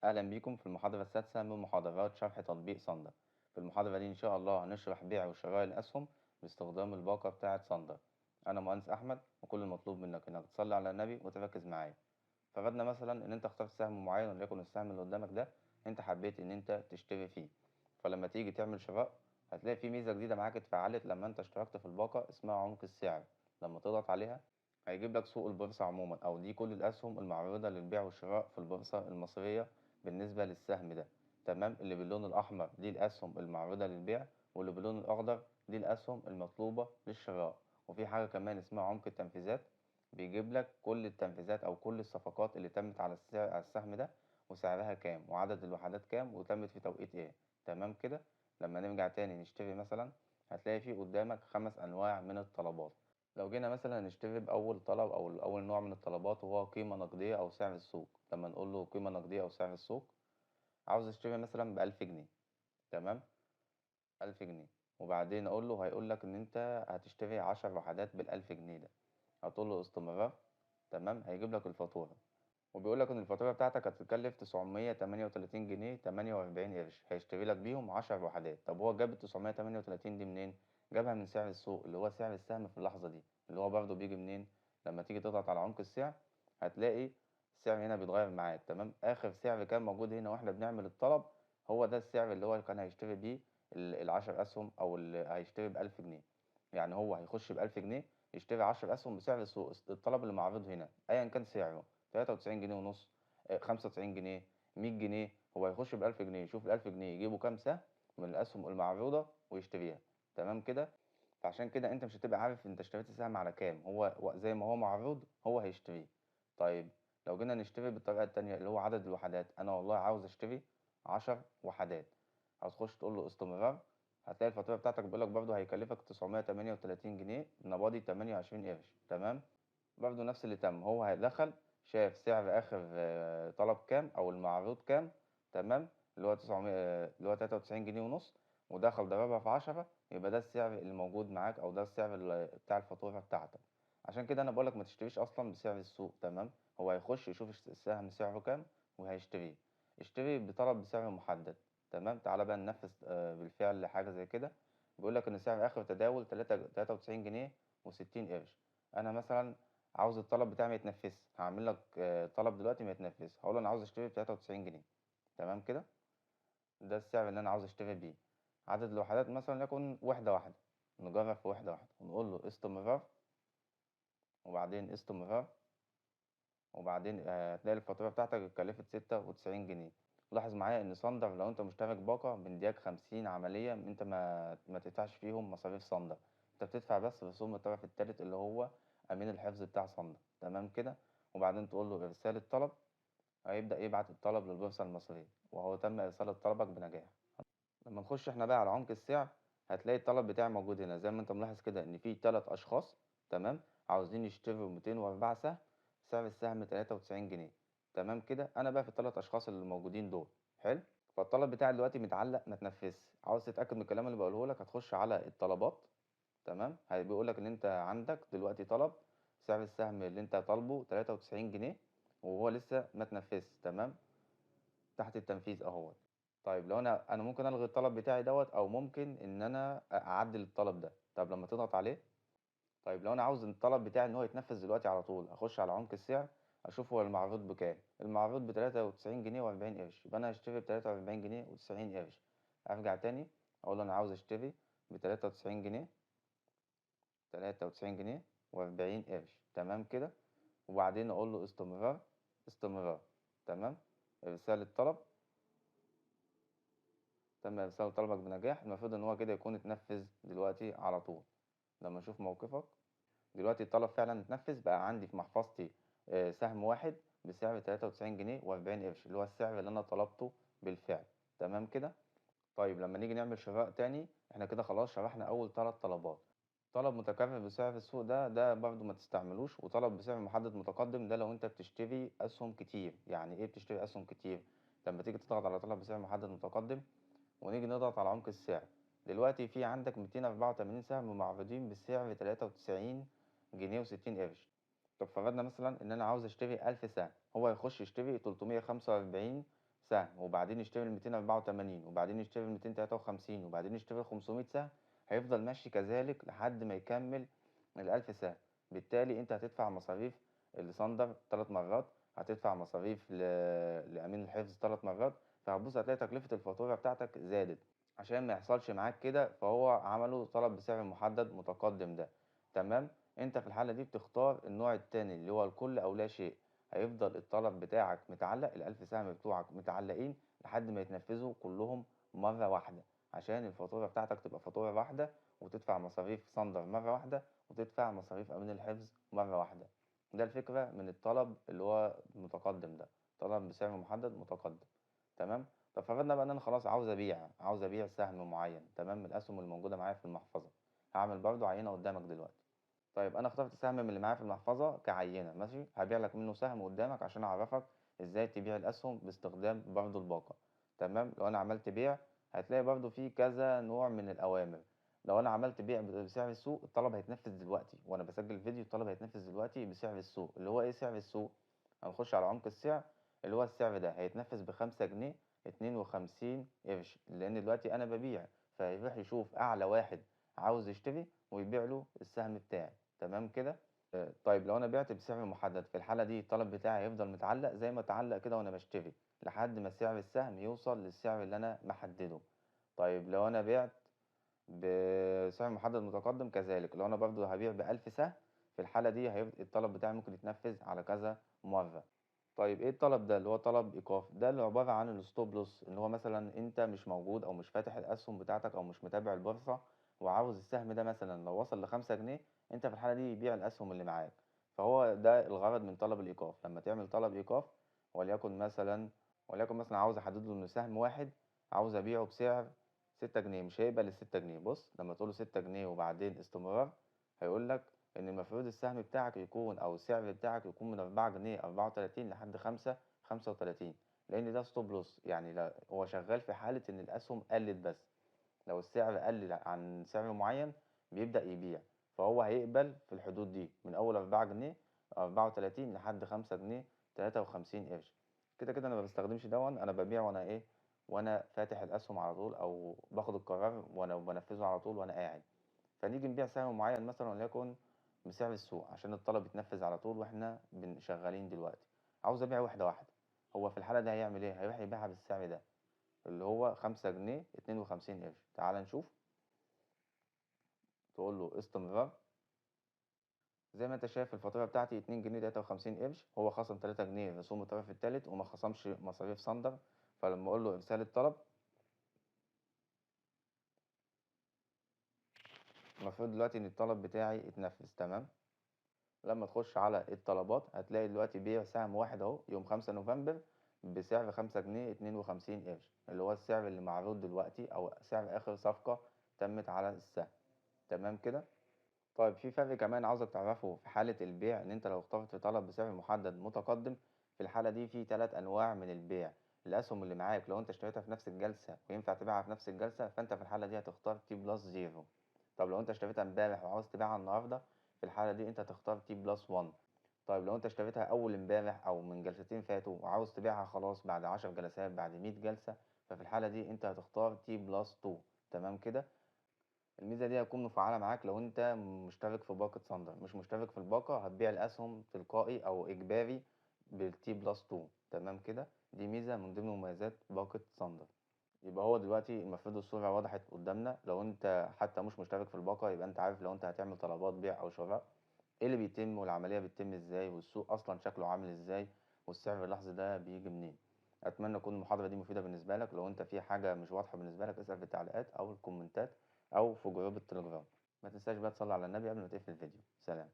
أهلا بيكم في المحاضرة السادسة من محاضرات شرح تطبيق صندر. في المحاضرة دي إن شاء الله هنشرح بيع وشراء الأسهم باستخدام الباقة بتاعة صندر. أنا مهندس أحمد، وكل المطلوب منك إنك تصلي على النبي وتركز معايا. فرضنا مثلا إن أنت اخترت سهم معين، وليكن السهم اللي قدامك ده أنت حبيت إن أنت تشتري فيه. فلما تيجي تعمل شراء هتلاقي في ميزة جديدة معاك اتفعلت لما أنت اشتركت في الباقة، اسمها عمق السعر. لما تضغط عليها هيجيب لك سوق البورصة عموما، أو دي كل الأسهم المعروضة للبيع والشراء في البورصة المصرية بالنسبة للسهم ده. تمام، اللي باللون الأحمر دي الأسهم المعروضة للبيع، واللي باللون الأخضر دي الأسهم المطلوبة للشراء. وفي حاجة كمان اسمها عمق التنفيذات، بيجيب لك كل التنفيذات أو كل الصفقات اللي تمت على السعر، على السهم ده، وسعرها كام وعدد الوحدات كام وتمت في توقيت ايه. تمام كده. لما نرجع تاني نشتري مثلا هتلاقي في قدامك 5 أنواع من الطلبات. لو جينا مثلا نشتري بأول طلب أو أول نوع من الطلبات وهو قيمة نقدية أو سعر السوق. لما نقول له قيمة نقدية أو سعر السوق، عاوز اشتري مثلا ب1000 جنيه. تمام، 1000 جنيه. وبعدين أقول له، هيقول لك إن أنت هتشتري 10 وحدات بال1000 جنيه ده. هتقول له استمرار. تمام، هيجيب لك الفاتورة، وبيقول لك إن الفاتورة بتاعتك هتتكلف 938 جنيه 48 قرش، هيشتري لك بيهم 10 وحدات. طب هو جاب التسعمية تمانية وتلاتين دي منين؟ جابها من سعر السوق اللي هو سعر السهم في اللحظة دي، اللي هو برضه بيجي منين؟ لما تيجي تضغط على عمق السعر هتلاقي السعر هنا بيتغير معاك. تمام، آخر سعر كان موجود هنا واحنا بنعمل الطلب هو ده السعر اللي هو كان هيشتري بيه العشر أسهم، أو اللي هيشتري ب1000 جنيه. يعني هو هيخش ب1000 جنيه يشتري 10 أسهم بسعر السوق، الطلب اللي معروض هنا أيا كان سعره 93 جنيه ونص، 95 جنيه، 100 جنيه، هو هيخش ب1000 جنيه يشوف ال1000 جنيه يجيبوا كام سهم من الأسهم المعروضة ويشتريها. تمام كده. فعشان كده انت مش هتبقى عارف انت اشتريت السهم على كام، هو زي ما هو معروض هو هيشتريه. طيب لو جينا نشتري بالطريقة التانية اللي هو عدد الوحدات، انا والله عاوز اشتري 10 وحدات، هتخش تقول له استمرار، هتلاقي الفاتورة بتاعتك بيقول لك برضه هيكلفك 938 جنيه نبادي 28 قرش. تمام، برضه نفس اللي تم، هو هيدخل شاف سعر آخر، طلب كام أو المعروض كام. تمام، اللي هو تسعمية، اللي هو 93 جنيه ونص، ودخل ضربها في 10، يبقى ده السعر اللي موجود معاك أو ده السعر بتاع الفاتورة بتاعتك. عشان كده أنا بقولك ما تشتريش أصلا بسعر السوق. تمام، هو هيخش يشوف السهم سعره كام وهيشتريه، اشتري بطلب بسعر محدد. تمام، تعالى بقى ننفذ، بالفعل حاجة زي كده. بيقولك إن سعر آخر تداول تلاتة وتسعين جنيه وستين قرش. أنا مثلا عاوز الطلب بتاعي ما يتنفذش، هعمل لك، طلب دلوقتي ما يتنفذش، هقول له أنا عاوز أشتري بتلاتة وتسعين جنيه. تمام كده، ده السعر اللي أنا عاوز أشتري بيه. عدد الوحدات مثلا يكون وحدة واحدة، نجرب في وحدة واحدة ونقول له استمرار، وبعدين استمرار، وبعدين، هتلاقي الفاتورة بتاعتك اتكلفت 96 جنيه. لاحظ معايا إن صندر لو أنت مشترك باقة بندياك 50 عملية، أنت ما تدفعش فيهم مصاريف صندر، أنت بتدفع بس رسوم الطرف التالت اللي هو أمين الحفظ بتاع صندر. تمام كده، وبعدين تقول له إرسال الطلب، هيبدأ يبعت الطلب للبورصة المصرية، وهو تم إرسال طلبك بنجاح. لما نخش احنا بقى على عمق السعر هتلاقي الطلب بتاعي موجود هنا، زي ما انت ملاحظ كده ان في 3 اشخاص، تمام، عاوزين يشتروا 204 سهم، سعر السهم 93 جنيه. تمام كده، انا بقى في التلات اشخاص اللي موجودين دول. حلو، فالطلب بتاعي دلوقتي متعلق ما تنفذش. عاوز تتاكد من الكلام اللي بقوله لك هتخش على الطلبات. تمام، بيقول لك ان انت عندك دلوقتي طلب سعر السهم اللي انت طالبه 93 جنيه وهو لسه ما تنفذش. تمام، تحت التنفيذ اهو. طيب لو انا ممكن الغي الطلب بتاعي دوت، او ممكن ان انا اعدل الطلب ده. طب لما تضغط عليه، طيب لو انا عاوز الطلب بتاعي ان هو يتنفذ دلوقتي على طول، اخش على عمق السعر اشوف هو المعروض بكام. المعروض بتلاتة وتسعين جنيه واربعين قرش، يبقى انا هشتري بتلاتة واربعين جنيه وتسعين قرش. ارجع تاني اقول له انا عاوز اشتري بتلاتة وتسعين جنيه، تلاتة وتسعين جنيه واربعين قرش. تمام كده، وبعدين اقول له استمرار، استمرار. تمام، ارسال الطلب، تم ارسال طلبك بنجاح. المفروض ان هو كده يكون اتنفذ دلوقتي على طول. لما اشوف موقفك دلوقتي الطلب فعلا اتنفذ، بقى عندي في محفظتي، سهم واحد بسعر تلاتة وتسعين جنيه واربعين قرش اللي هو السعر اللي انا طلبته بالفعل. تمام كده. طيب لما نيجي نعمل شراء تاني، احنا كده خلاص شرحنا اول 3 طلبات. طلب متكرر بسعر السوق ده برضو ما تستعملوش، وطلب بسعر محدد متقدم ده لو انت بتشتري اسهم كتير. يعني ايه بتشتري اسهم كتير؟ لما تيجي تضغط على طلب بسعر محدد متقدم ونيجي نضغط على عمق السعر، دلوقتي في عندك 284 سهم معروضين بسعر 93 جنيه وستين قرش. طب فرضنا مثلا ان انا عاوز اشتري 1000 سهم، هو هيخش يشتري 345 سهم وبعدين يشتري ال 284 وبعدين يشتري ال 253 وبعدين يشتري 500 سهم، هيفضل ماشي كذلك لحد ما يكمل ال 1000 سهم. بالتالي انت هتدفع مصاريف لصندر 3 مرات، هتدفع مصاريف لأمين الحفظ 3 مرات، فهتبص هتلاقي تكلفة الفاتورة بتاعتك زادت. عشان ما يحصلش معاك كده فهو عملوا طلب بسعر محدد متقدم ده. تمام، انت في الحالة دي بتختار النوع التاني اللي هو الكل او لا شيء، هيفضل الطلب بتاعك متعلق، ال1000 سهم بتوعك متعلقين لحد ما يتنفذوا كلهم مرة واحدة، عشان الفاتورة بتاعتك تبقى فاتورة واحدة وتدفع مصاريف صندر مرة واحدة وتدفع مصاريف أمين الحفظ مرة واحدة. ده الفكرة من الطلب اللي هو متقدم ده، طلب بسعر محدد متقدم. تمام، طب فرضنا بقى ان انا خلاص عاوز ابيع سهم معين، تمام، من الاسهم اللي موجودة معايا في المحفظة، هعمل برضو عينة قدامك دلوقتي. طيب انا اخترت سهم من اللي معايا في المحفظة كعينة، ماشي، هبيع لك منه سهم قدامك عشان اعرفك ازاي تبيع الاسهم باستخدام برضو الباقة. تمام، لو انا عملت بيع هتلاقي برضو في كذا نوع من الاوامر. لو انا عملت بيع بسعر السوق الطلب هيتنفذ دلوقتي، وانا بسجل الفيديو الطلب هيتنفذ دلوقتي بسعر السوق، اللي هو ايه سعر السوق؟ هنخش على عمق السعر اللي هو السعر ده هيتنفذ ب5 جنيه 52 قرش، لان دلوقتي انا ببيع، فيروح يشوف اعلى واحد عاوز يشتري ويبيع له السهم بتاعي. تمام كده. طيب لو انا بعت بسعر محدد في الحالة دي الطلب بتاعي هيفضل متعلق زي ما اتعلق كده وانا بشتري لحد ما سعر السهم يوصل للسعر اللي انا محدده. طيب لو انا بعت بسعر محدد متقدم كذلك، لو انا برضو هبيع ب1000 سهم في الحالة دي الطلب بتاعي ممكن يتنفذ على كذا مرة. طيب ايه الطلب ده اللي هو طلب ايقاف؟ ده اللي عبارة عن ال stop loss، ان هو مثلا انت مش موجود او مش فاتح الاسهم بتاعتك او مش متابع البورصة وعاوز السهم ده مثلا لو وصل ل5 جنيه انت في الحالة دي بيع الاسهم اللي معاك، فهو ده الغرض من طلب الايقاف. لما تعمل طلب ايقاف وليكن مثلا عاوز احدد له ان سهم واحد عاوز ابيعه بسعر 6 جنيه، مش هيقبل ال6 جنيه. بص لما تقول له 6 جنيه وبعدين استمرار هيقول لك ان المفروض السهم بتاعك يكون او السعر بتاعك يكون من 4 جنيه 34 لحد 5.35، لان ده stop loss، يعني لا هو شغال في حالة ان الاسهم قلت بس، لو السعر قل عن سعر معين بيبدأ يبيع، فهو هيقبل في الحدود دي من اول 4 جنيه 34 لحد 5 جنيه 53 قرش. كده كده انا ما بستخدمش دون، انا ببيع وانا ايه، وانا فاتح الاسهم على طول، او باخد القرار وانا بنفذه على طول وانا قاعد. فنيجي نبيع سهم معين مثلا وليكن بسعر السوق عشان الطلب يتنفذ على طول واحنا شغالين دلوقتي. عاوز ابيع واحدة واحدة، هو في الحالة دي هيعمل ايه؟ هيروح يبيعها بالسعر ده اللي هو 5 جنيه 52 قرش. تعال نشوف، تقول له استمرار. زي ما انت شايف الفاتورة بتاعتي 2 جنيه 53 قرش، هو خصم 3 جنيه رسوم الطرف الثالث وما خصمش مصاريف صندر. فلما اقول له ارسال الطلب المفروض دلوقتي ان الطلب بتاعي اتنفذ. تمام، لما تخش على الطلبات هتلاقي دلوقتي بيع سهم واحد اهو يوم 5 نوفمبر بسعر 5 جنيه 52 قرش، اللي هو السعر اللي معروض دلوقتي او سعر اخر صفقة تمت على السهم. تمام كده. طيب في فرق كمان عاوزك تعرفه في حالة البيع، ان انت لو اخترت طلب بسعر محدد متقدم في الحالة دي في 3 انواع من البيع. الاسهم اللي معاك لو انت اشتريتها في نفس الجلسة وينفع تبيعها في نفس الجلسة فانت في الحالة دي هتختار T plus 0. طب لو انت اشتريتها امبارح وعاوز تبيعها النهارده في الحالة دي انت هتختار T plus 1. طيب لو انت اشتريتها اول امبارح او من جلستين فاتوا وعاوز تبيعها خلاص بعد 10 جلسات بعد 100 جلسة ففي الحالة دي انت هتختار T plus 2. تمام كده. الميزة دي هتكون مفعلة معاك لو انت مشترك في باقة صندر. مش مشترك في الباقة هتبيع الاسهم تلقائي او اجباري بال T plus 2. تمام كده. دي ميزة من ضمن مميزات باقة صندر. يبقى هو دلوقتي المفروض الصورة وضحت قدامنا. لو انت حتى مش مشترك في الباقة يبقى انت عارف لو انت هتعمل طلبات بيع او شراء ايه اللي بيتم والعملية بتتم ازاي والسوق اصلا شكله عامل ازاي والسعر اللحظي ده بيجي منين. اتمنى تكون المحاضرة دي مفيدة بالنسبة لك. لو انت في حاجة مش واضحة بالنسبة لك اسأل في التعليقات او الكومنتات او في جروب التليجرام. ما تنساش بقى تصلي على النبي قبل ما تقفل الفيديو. سلام.